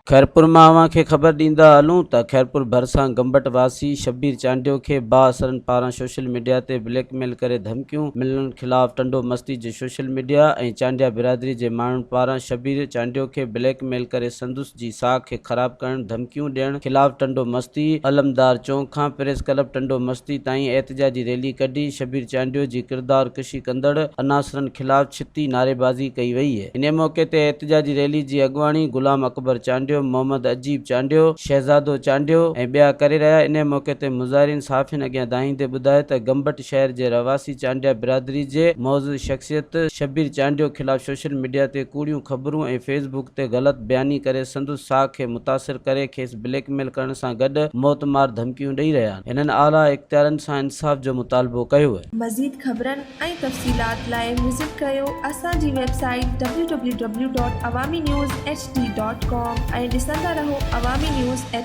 خيرپور مان اوهان کي خبر ڏيندا هلون ته خيرپور ڀرسان گمبٽ واسي شبير چانڊيو کي بااثرن پاران سوشل ميڊيا تي بليڪ ميل ڪري ڌمڪيون ملڻ خلاف ٽنڊو مستي جي سوشل ميڊيا ۽ چانڊيا برادري جي ماڻهن پاران شبير چانڊيو کي بليڪ ميل ڪري سندس جي ساک کي خراب ڪرڻ ڌمڪيون ڏيڻ خلاف ٽنڊو مستي علمدار چونڪ کان پريس ڪلب ٽنڊو مستي تائين احتجاجي ريلي ڪڍي شبير چانڊيو جي ڪردار ڪشي ڪندڙ عناصرن خلاف ڇتي نعريبازي ڪئي وئي. انهيء موقعي تي احتجاجي ريلي جي اڳواڻي غلام اڪبر چانڊيو، محمد عجيب چانڊيو، شهزادو چانڊيو ۽ ٻيا ڪري رهيا. انهيء موقعي تي مظاهرين صحافين اڳيان دانهيندي ٻڌايو ته گمبٽ شهر جي رهواسي چانڊيا برادري جي معزز شخصيت شبير چانڊيو خلاف سوشل ميڊيا تي ڪوڙيون خبرون ۽ فيس بڪ تي غلط بياني ڪري سندس ساک کي متاثر ڪري کيس بليڪ ميل ڪرڻ سان گڏ موتمار ڌمڪيون ڏئي رهيا آهن. هنن اعليٰ اختيارين سان انصاف جو مطالبو ڪيو. مزيد خبرن ۽ تفصيلات لاء وزٽ ڪريو اسان جي website W W W dot Awami news H D dot com ۽ ڏسندا رهو عوامي نيوز ايڇ.